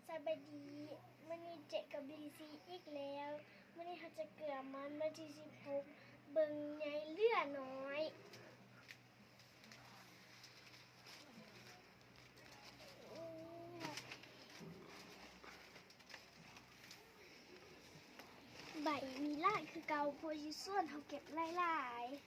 ສະບາຍດີ ມື້ນີ້ເຈອກັບລີຊີອີກແລ້ວ. ມື້ນີ້ເຮົາຈະເກືອມັນວັນທີສິບຫົກ ເບິ່ງໃຍເຫຼືອນ້ອຍ. ໃບມີຫຼາຍຄືເກົ່າ ເພາະຢູ່ສວນເຮົາເກັບຫຼາຍໆ.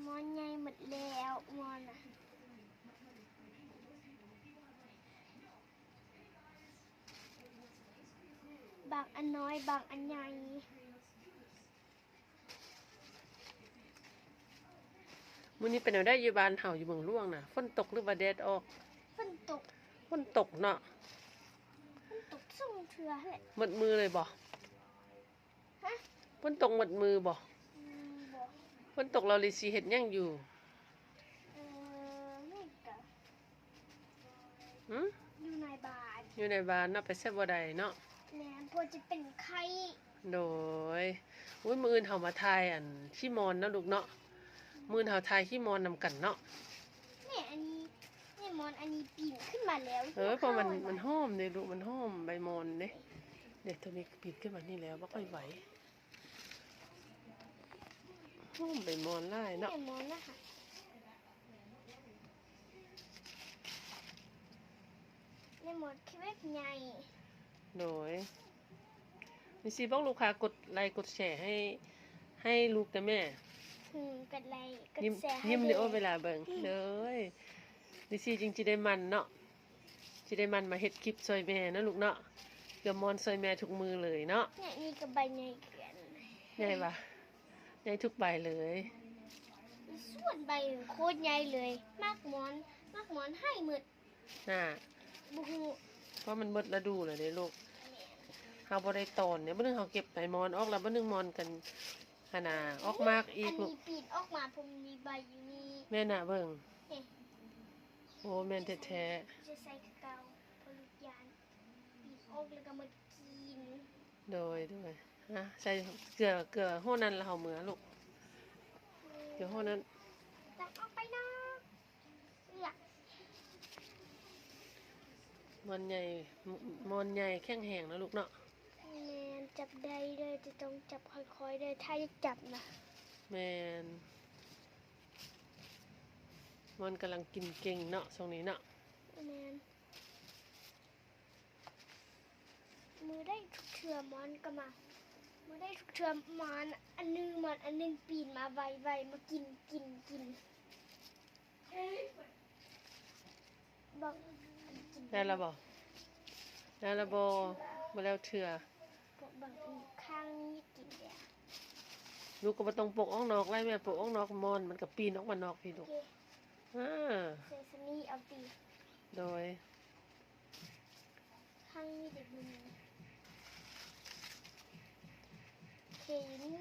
ໝອນໃຫຍ່ໝົດແລ້ວ ໝອນນະ ບາງອັນນ້ອຍ ບາງອັນໃຫຍ່. ມື້ນີ້ເປັນແນວໃດຢູ່ບ້ານເຮົາ ຢູ່ເມືອງຫຼວງນະ? ຝົນຕົກຫຼືວ່າແດດອອກ? ຝົນຕົກ. ຝົນຕົກເນາະ. ຝົນຕົກສອງເທື່ອແຫຼະ. ໝົດມື້ເລີຍບໍ່? ຮະ? ຝົນຕົກໝົດມື້ບໍ່? ອືມ ບໍ່. ຝົນຕົກແລ້ວລີຊີເຮັດຫຍັງຢູ່? ເອີ ນີ້ກະ ຫື? ຢູ່ໃນບ້ານ. ຢູ່ໃນບ້ານເນາະ ໄປໃສບໍ່ໄດ້ເນາະ. ແມ່ນ ເພາະຈະເປັນໄຂ້. ໂດຍ. ໂອ້ຍ ມື້ອື່ນເຮົາມາຖ່າຍອັນຂີ້ມອນເນາະລູກເນາະ. ມື້ອື່ນເຮົາຖ່າຍຂີ້ມອນນຳກັນເນາະ. ນີ້ ອັນນີ້ ນີ້ມອນ ອັນນີ້ປີນຂຶ້ນມາແລ້ວ. ເອີ ເພາະມັນ ມັນຫອມເດ້ລູກ ມັນຫອມໃບມອນເດ້. ເດ້ ໂຕນີ້ປີນຂຶ້ນມານີ້ແລ້ວ ບໍ່ຄ່ອຍໄຫວ. ຫອມໃບມອນຫຼາຍເນາະ. ໃບມອນນະຄະ. ໃບມອນຄືແບບໃຫຍ່. ໂດຍ. ມີຊິບອກລູກຄ້າກົດໄລກົດແຊໃຫ້ ໃຫ້ລູກແດ່ແມ່. ອືມ ກົດໄລກົດແຊໃຫ້. ຍິ້ມເດ້ ເວລາເບິ່ງ. ໂດຍ. ມີຊິຈຶ່ງຊິໄດ້ໝັ່ນເນາະ. ຊິໄດ້ໝັ່ນມາເຮັດຄລິບຊ່ວຍແມ່ເນາະລູກເນາະ. ເກືອມອນຊ່ວຍແມ່ທຸກມື້ເລີຍເນາະ. ແມ່ນີ້ກໍໃບໃຫຍ່ຄືກັນ. ໃຫຍ່ຫວາ? ໃຫຍ່ທຸກໃບເລີຍ. ສ່ວນໃບໂຄດໃຫຍ່ເລີຍ. ໝາກມອນ ໝາກມອນໃຫ້ໝົດ. ນະ. ບໍ່ຮູ້. ເພາະມັນເບິດລະດູແລ້ວເດ້ລູກ. ແມ່ນ. ເຮົາບໍ່ໄດ້ຕອນເດ້. ບາດໜຶ່ງເຮົາເກັບໃບມອນອອກແລ້ວ ບາດໜຶ່ງມອນກັນ ຫັ້ນນະ ອອກໝາກອີກ. ອັນນີ້ປີນອອກມາ ເພາະມັນມີໃບຢູ່ນີ້. ແມ່ນນະ ເບິ່ງ. ເອີ. ໂອ້ ແມ່ນແທ້ໆ. ຈະໃສ່ຄືເກົ່າ ເພາະລູກຢ້ານປີນອອກແລ້ວກໍໝົດກິນ. ໂດຍ ໂດຍ. ຮະ ໃສ່ເກືອ ເກືອຫົວນັ້ນລະເຮົາເມືອລູກ. ເກືອຫົວນັ້ນ. ຕັກອອກໄປເນາະ. ມອນໃຫຍ່ ມອນໃຫຍ່ແຂງແຮງເນາະລູກເນາະ. ແມ່ນ ຈັບໄດ້ເດີ້ ແຕ່ຕ້ອງຈັບຄ່ອຍໆເດີ້ ຖ້າຢາກຈັບນະ. ແມ່ນ. ມອນກຳລັງກິນເກັ່ງເນາະ ຊ່ວງນີ້ເນາະ. ແມ່ນ. ມື້ໃດທຸກເທື່ອມອນກໍມາ ມື້ໃດທຸກເທື່ອມອນອັນໜຶ່ງ ມອນອັນໜຶ່ງປີນມາໄວໆ ມາກິນ ກິນ ກິນ. ໄດ້ລະບໍ່? ໄດ້ລະບໍ່? ບໍ່ແລ້ວເທື່ອ. ພວກບາງອີກຂ້າງນີ້ກິນແລ້ວ. ລູກກໍບໍ່ຕ້ອງປົກອອກນອກໄດ້ແມ່, ປົກອອກນອກມອນມັນກໍປີນອອກມານອກພີ້ລູກ. ເອີ ເຊຊາມີເອົາຕີ. ໂດຍ. ຂ້າງນີ້ເດັກບໍ່ມີ. ເຄຢູ່ນີ້.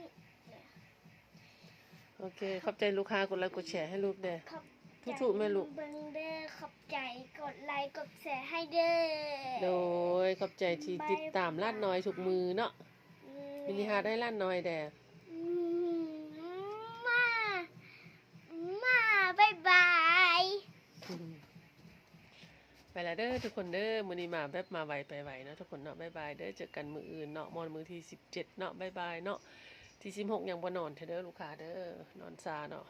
ໂອເຄ ຂອບໃຈລູກຄ້າ ກົດໄລກົດແຊໃຫ້ລູກແດ່. ທຸກໆແມ່ລູກ. ເບິ່ງເດີ້ ຂອບໃຈ ກົດໄລກົດແຊໃຫ້ເດີ້. ໂດຍ ຂອບໃຈທີ່ຕິດຕາມຫຼານນ້ອຍທຸກມື້ເນາະ. ມີນິຮາດໃຫ້ຫຼານນ້ອຍແດ່. ມາ ມາ ບາຍບາຍ. ໄປລະເດີ້ທຸກຄົນເດີ້. ມື້ນີ້ມາແບບມາໄວໄປໄວເນາະທຸກຄົນເນາະ. ບາຍບາຍເດີ້. ເຈີກັນມື້ອື່ນເນາະ. ມອນມື້ທີສິບເຈັດເນາະ. ບາຍບາຍເນາະ. ທີສິບຫົກຍັງບໍ່ນອນເທື່ອເດີ້ລູກຄ້າເດີ້. ນອນຊ້າເນາະ.